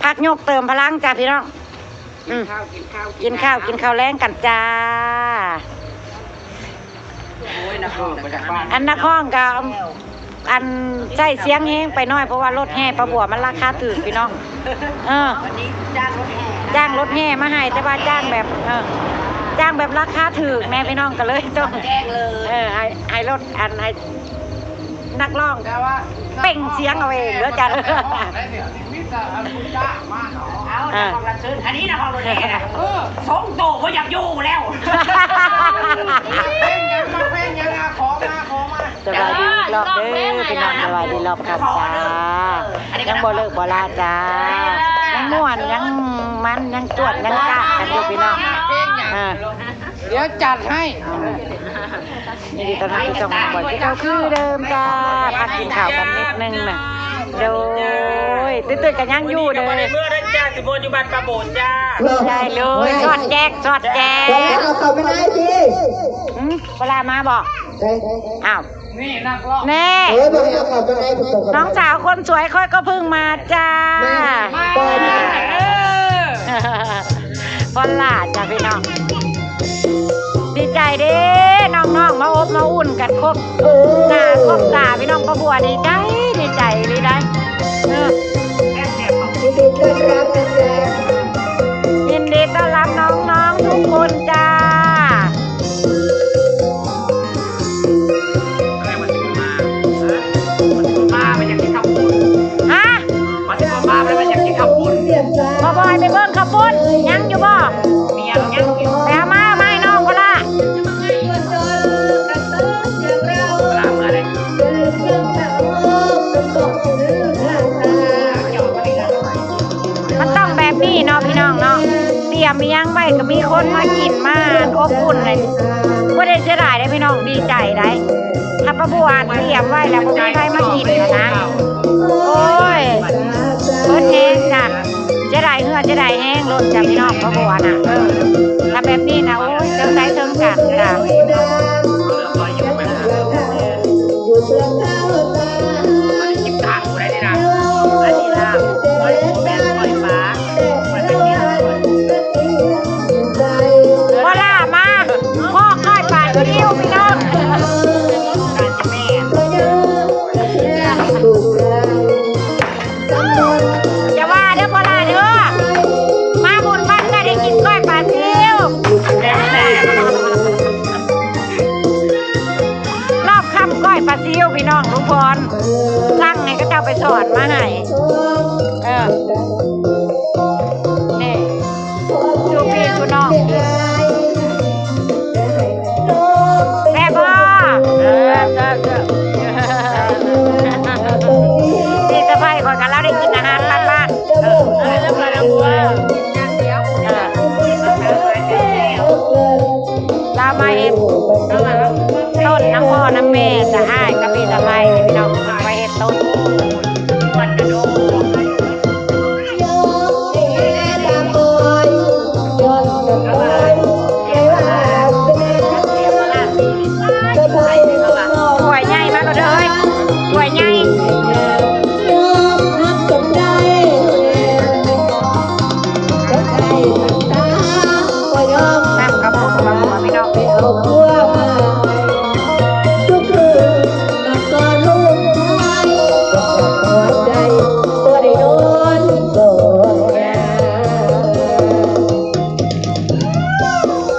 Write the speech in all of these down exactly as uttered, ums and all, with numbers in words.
พักยกเติมพลังจ้าพี่น้อง อืม กินข้าว กินข้าว กินข้าว กินข้าวแลงกันจ้า โอ้ย นักร้องก็ อันนักร้องก็ อันใช้เสียงแฮงไปหน่อย เพราะว่ารถแห่ป้าบัวมันราคาถูกพี่น้อง เออ วันนี้จ้างรถแห่นะ จ้างรถแห่มาให้ แต่ว่าจ้างแบบ เออ จ้างแบบราคาถูกแน่พี่น้อง ก็เลยต้อง แจ้งเลย เออ ให้ ให้รถ อัน ให้นักร้อง แต่ว่า เปล่งเสียงเอาเองเด้อจ้ะ เอา อ่า นักร้องรับเชิญ อันนี้นักร้องรถแห่นะ เออ ทรงโตบ่อยากอยู่แล้ว เพลงหยังมา เพลงหยัง อ่ะ ขอมา ขอมา สบายดีอีกรอบเด้อพี่น้อง สบายดีรอบค่ำจ้า ยังบ่เลิกบ่ลาจ้า ยังม่วน ยังมัน ยังจวด ยังกะกันอยู่พี่น้อง อ่า เดี๋ยวจัดให้ ยินดีต้อนรับสู่ช่องบ่อยที่เขาคือเดิมจ้า พักกินข้าวกันนิดนึงนะ โดย ตื้อๆ กันยังอยู่เด้อ บ่ได้เมือเด้อจ้า สิบ่อยู่บ้านป้าโบดจ้า ได้เลย สอดแจก สอดแจก เอาเข้าไปไหนพี่ หืม เวลามาบอก เอ๊ะ อ้าว นี่นักร้อง แน่ เออ บอกให้เอาเข้าไปไหนพี่ตก น้องสาวคนสวยค่อยก็เพิ่งมาจ้า แม่ เออ พอลล่าจ้ะพี่น้อง ดีใจเด้ น้องๆ มาอบมาอุ่นกันครบหน้าครบตาพี่น้องป้าบัว ดีใจ ดีใจเลยได้ เออ ยินดีต้อนรับนะจ๊ะ ยินดีต้อนรับน้องๆ ทุกคนจ้า มาไปอยากกินข้าวปุ้น ฮะ มาที่บ้านไปอยากกินข้าวปุ้น บ่บอยไปเบิ่งข้าวปุ้น ยังอยู่บ่ เมียยังอยู่ ไปเอามา มาให้น้องพอลล่า เวลาเมื่อไหร่ มันต้องแบบนี้เนาะพี่น้องเนาะ เตรียมอิหยังไว้ก็มีคนมากินมาอบอุ่นเลย บ่ได้เสียดายเด้อพี่น้อง ดีใจได้ ถ้าป้าบัวเตรียมไว้แล้วบ่มีใครมากินนะ โอ้ย เบิดแฮงจ้ะ เสียดายเหือเสียดายแฮงโลดจ้ะพี่น้องป้าบัวน่ะ เออ ถ้าแบบนี้นะ โอ้ย เทิงใดเทิงกันจ้ะ พอลล่ามา พ่อก้อยปลาซิวพี่น้อง จะว่าเด้อพอลล่าเด้อ มาบุญบ้านก็ได้กินก้อยปลาซิว รอบค่ำก้อยปลาซิวพี่น้องลุงพร สั่งให้เขาเจ้าไปสอนมาให้ เออ นี่ ชูพี่ชูน้อง แซ่บบ่ เออ แซ่บๆ พี่สะใภ้ข้อยก็ลาวได้กินอาหารบ้านๆ เออ เออ ลาวมาเฮ็ดต้นน้ำพ่อน้ำแม่จะอ้ายกับพี่สะใภ้พี่น้อง มาเฮ็ดต้น ถ้วยใหญ่มาโลดเด้อ ถ้วยใหญ่ น้ำกระปุกมาพี่น้อง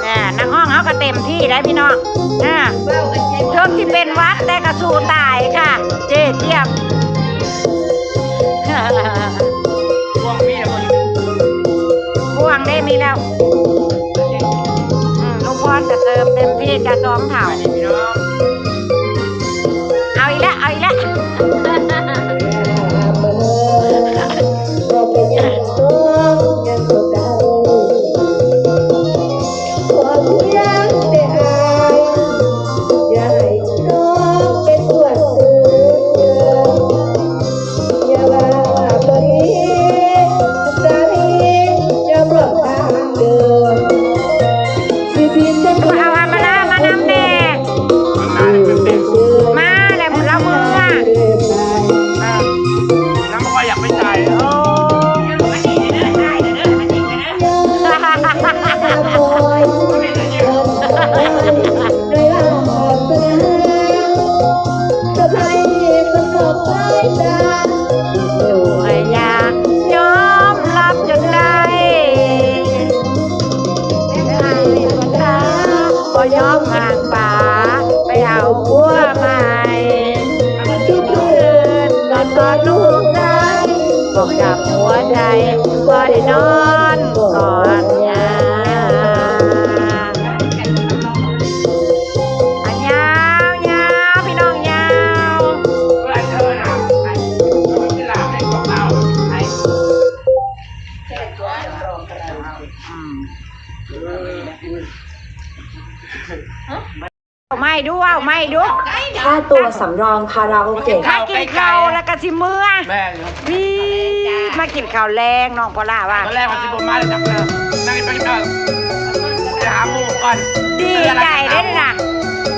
อ่า นักฮ้องเขาก็เต็มที่ได้พี่น้อง อ่า เทิงที่เป็นหวัดแต่ก็สู้ตายค่ะ เจ๊เจี๊ยบ บ่วงมีแล้วบ่อยู่ บ่วงได้มีแล้ว อืม ลูกพรจะเติมเต็มที่จะซ้อมเผา พี่น้อง เอาอีกแล้ว เอาอีกแล้ว มาเอาอามาลามานำแน่ หัวใจบ่ได้นอนก่อนยา อันยาวยาวพี่น้องยาว อืม เอาไม่ดู เอาไม่ดู ค่าตัวสำรองคาราโอเกะ ถ้ากินข้าวแล้วก็สิเมือ แม่นครับ นี่มากินข้าวแลงน้องพอล่าว่า ตอนแรกมันสิบ่มาเลยจับเลยนั่งไปก่อน ไปหาหมู่ก่อน ดีใจเด้อนี่นะ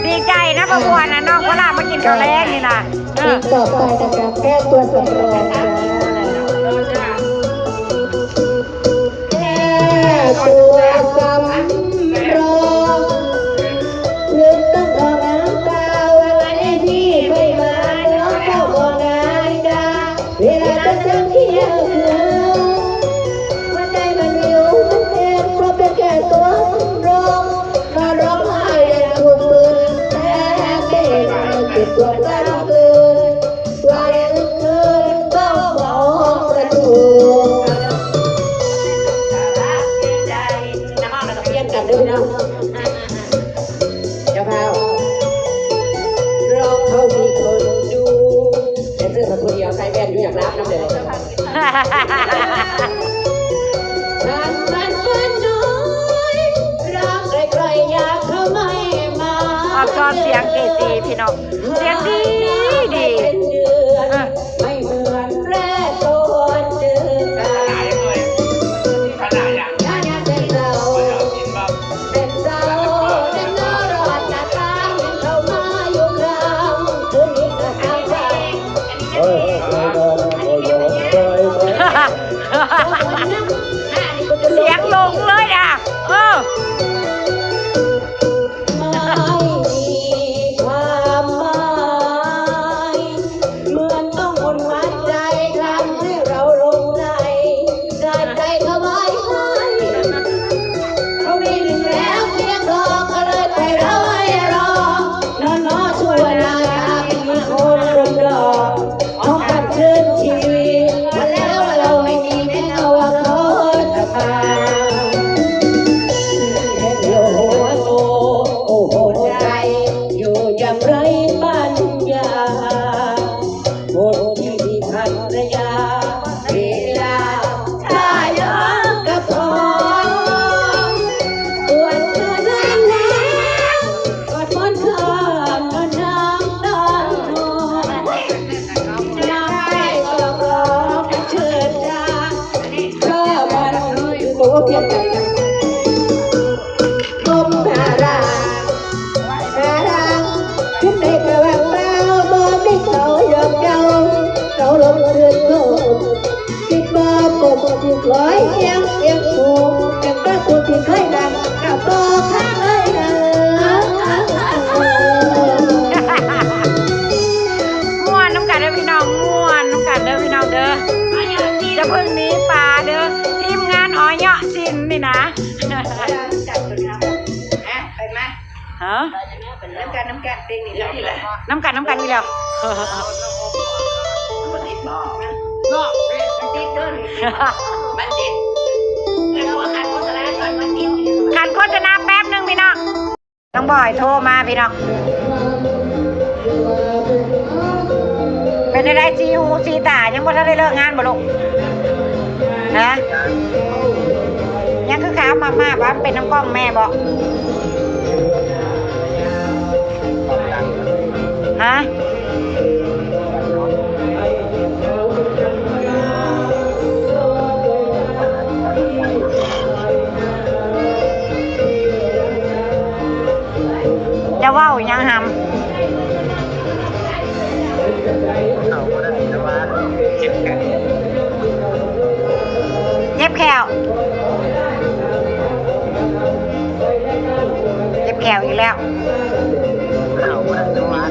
ดีใจนะพ่อบัวนะ น้องพอล่ามากินข้าวแลงนี่นะ เออ ต่อไปนะคะ แก้ตัวสำรองจ้า แก้ตัวสำรอง ถึงต้องออกน้ำตา วันนี้พี่ไม่มา น้องก็บอกนายกา เวลาจะเที่ยงคืน หัวใจมันหิวมันเต็ม เพราะเป็นแค่ตัวสำรอง มาร้องไห้อย่างทุกคืน แพ้เป็นเจ็บปวดวันคืน วันคืนก็ขอประตู เพี้ยนกันเด้อพี่น้อง เจ้าภาพ ร้องเขามีคนดู แดนเซอร์มาคนเดียว ใส่แว่นอยู่อยากรับน้ำเด้อ ฉันมันคนน้อย รักใครๆ อยากเข้าไม่มา ออกจอเสียงเกจีพี่น้อง เสียงดีดี เป็นเดือน อ่ะ ไม่เหมือนแรกตอนเจอกัน ขนาดอย่าง ขนาดอย่าง เป็นเจ้าเป็นนรอดตาตามเข้ามาอยู่ข้างคืนนี้ก็ทางไป เฮ้ย เฮ้ย เฮ้ย เฮ้ย เฮ้ย เฮ้ย เสียงลงเลยอ่ะ เออ ไม่มีความหมาย เหมือนต้องมนต์มัดใจทำให้เราหลงไหล เกิดใจถวายให้ เขามีหนึ่งแล้วเพียงดอก ก็เลยไปร้อยรอ นอนนอชั่วนานามีคนคนดอก ของกันคืนชีวิต มาแล้วเราไม่มีแม้ว่าเขาจะมา โอ้โห โอ้โห ใจ อยู่อย่างไรปัญญา คนที่มีภรรยา เวลาถ้ายากระพอง ปวดเธอนั้นแล้ว กอดหมอนข้างก็น้ำตาหอม น้ำใจก็ขอเชิญจา เธอมันคือตัวเพียงแต่ ลมหารา หารา ขึ้นไปกะวังเบา บ่มีเขายอมเจ้า เขาลงเรือนโลก คิดบ่ปกที่คอยเอียงเอียงโผแต่ก็ผู้ที่เคยดังกับบ่ข้างเลยนะ ม่วนน้ำกันเด้อพี่น้อง ม่วนน้ำกันเด้อพี่น้องเด้อ จะเพิ่งหนีป่าเด้อ ทีมงานออยเยาะสินนี่นะ ไปมา ฮะ น้ำกัน น้ำกัน เพลงนี้ น้ำกัน น้ำกันอีกแล้ว มันติดเด้อ มันติด แล้วก็ขันโฆษณาก่อน มันติด ขันโฆษณาแป๊บหนึ่งพี่น้อง น้องบอยโทรมาพี่น้อง เป็นอะไร สีหูสีตา ยังบ่ทันได้เลิกงานบ่ลูก ฮะ ยังคือขาวมากๆ ว่ามันเป็นน้ำกล้องแม่บ่ ฮะ จะเว้าหยังหำ เขาบ่ได้แต่ว่าเจ็บแขน เจ็บแขว เจ็บแขวอีกแล้ว เขาบ่ได้แต่ว่า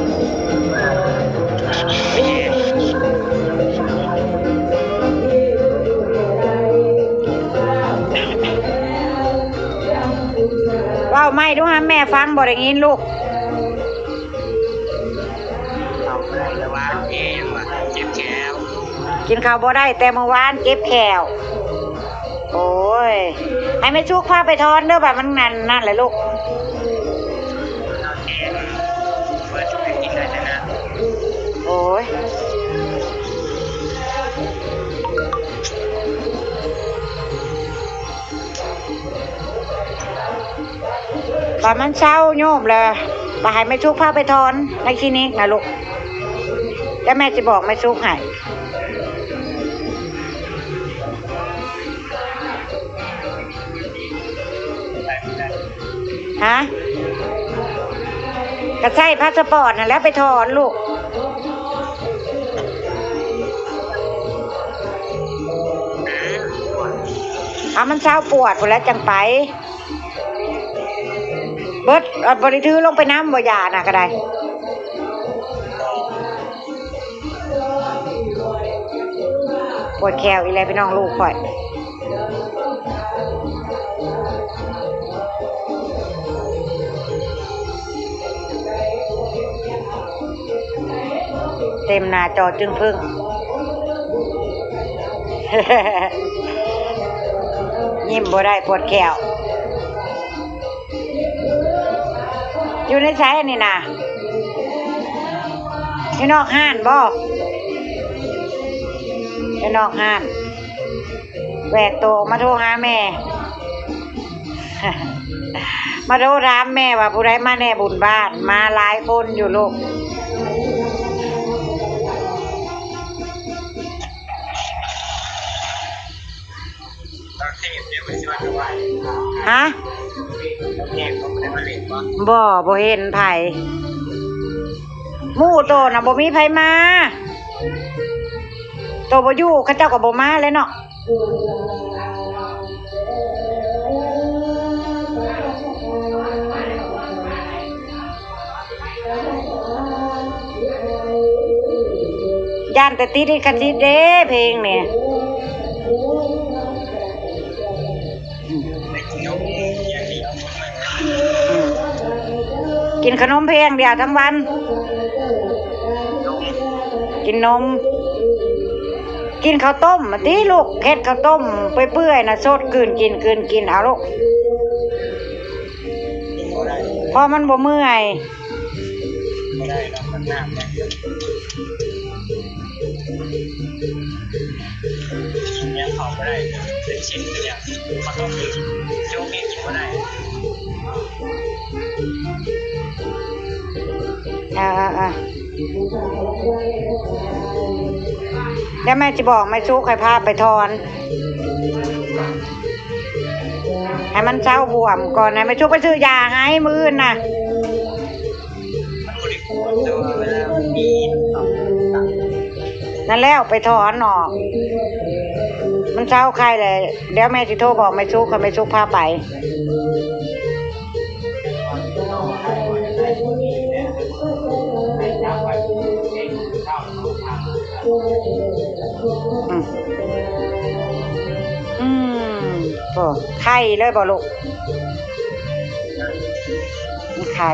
เว้าไม่ดูฮะ แม่ฟังบ่ได้ยินลูก เอาบ่ได้แต่ว่าเจ็บแขน กินข้าวบ่ได้แต่มื้อวานเจ็บแข้ว โอ้ย ให้แม่ชุกพาไปถอนเด้อ บัดมันนั่น นั่นแหละลูก โอ้ย บัดมันเซาโยมแล้ว บัดให้แม่ชุกพาไปถอนในคลินิกนะลูก แล้วแม่สิบอกแม่ชุกให้ ฮะ ก็ใส่พาสปอร์ตนั่นแหละไปถอนลูก เอามันเซาปวดพู้นแหละจั่งไป เบิด เอาบ่ได้ถือลงไปนำบ่ ยาน่ะก็ได้ ปวดแข้วอีกแล้วพี่น้อง ลูกข่อย เต็มหน้าจอจึงพึ่ง ยิ้มบ่ได้ ปวดแข้ว อยู่ในไสอันนี้นะ อยู่นอกห้านบ่ อยู่นอกห้าน แหวกโตมาโทรหาแม่ มาโทรถามแม่ว่าผู้ใดมาแน่บุญบ้าน มาหลายคนอยู่ลูก ฮะ บ่ บ่เห็นไผ หมู่โตน่ะบ่มีไผมา โตบ่อยู่ เขาเจ้าก็บ่มาเลยเนาะ ย่านแต่ติดลิขสิทธิ์เด้ เพลงนี่ อืม กินขนมเพียงเดียวทั้งวัน กินนม กินข้าวต้มมาติลูก เฮ็ดข้าวต้มเปื่อยๆนะ สดกลืนกิน กลืนกิน เอาลูก เพราะมันบ่เมื่อย บ่ได้ดอก มันน้ำอย่างเดียว กินยังเขาบ่ได้ เป็นชิ้นเป็นอย่าง เขาต้องกินโจ๊กนี่กินบ่ได้ อ่าอ่าอ่า แล้วแม่จะบอกแม่ชุกให้พาไปถอน ให้มันเซาบวมก่อนนะ แม่ชุกไปซื้อยาให้มื้ออื่นนะ นั่นแล้วไปถอนออก มันเซาไข้เลย เดี๋ยวแม่สิโทรบอกแม่ชุก ให้แม่ชุกพาไป อืม อืม โอ้ ไข้เลยบ่ลูก ไข้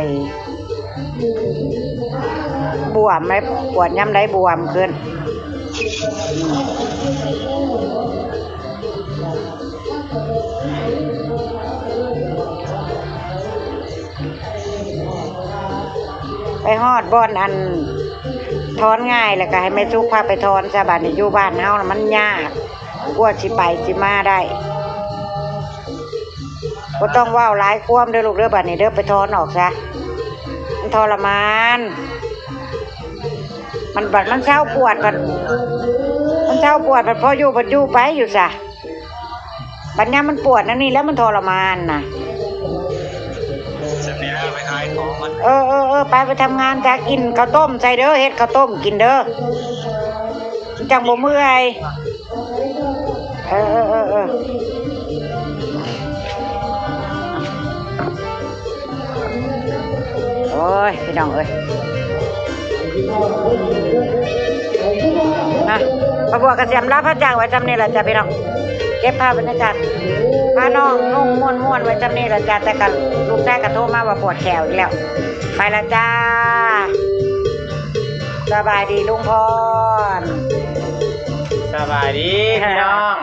บวมไหม ปวดยามใดบวมขึ้น ไปฮอดบ่อนอันถอนง่าย แล้วก็ให้แม่ชุกพาไปถอนซะ บัดนี้อยู่บ้านเฮาน่ะมันยาก กว่าสิไปสิมาได้ บ่ต้องเว้าหลายความเด้อลูกเด้อ บัดนี้เด้อ ไปถอนออกซะ มันทรมาน มันบัดมันเซาปวด บัดมันเซาปวด บัดพออยู่ บัดอยู่ไปอยู่ซะ บัดยามมันปวดนั่นนี่แล้วมันทรมานนะ สำเนียงไปขายของมัน เออ เออ เออ ไป ไปทำงานจ้า กินข้าวต้มใส่เด้อ เฮ็ดข้าวต้มกินเด้อ มันจังบ่เมื่อย เออ เออ เออ เออ โอ้ย พี่น้องเอ้ย นะ ป้าบัวกระเสียมลาพระจ้างไว้จำนี่แหละจ้ะพี่น้อง เก็บภาพบรรยากาศ พาน้องนุ่งม่วนๆไว้จำนี่แหละจ้ะ แต่กันลูกชายก็โทรมาว่าปวดแข้วอีกแล้ว ไปละจ้า สบายดีลุงพร สบายดีพี่น้อง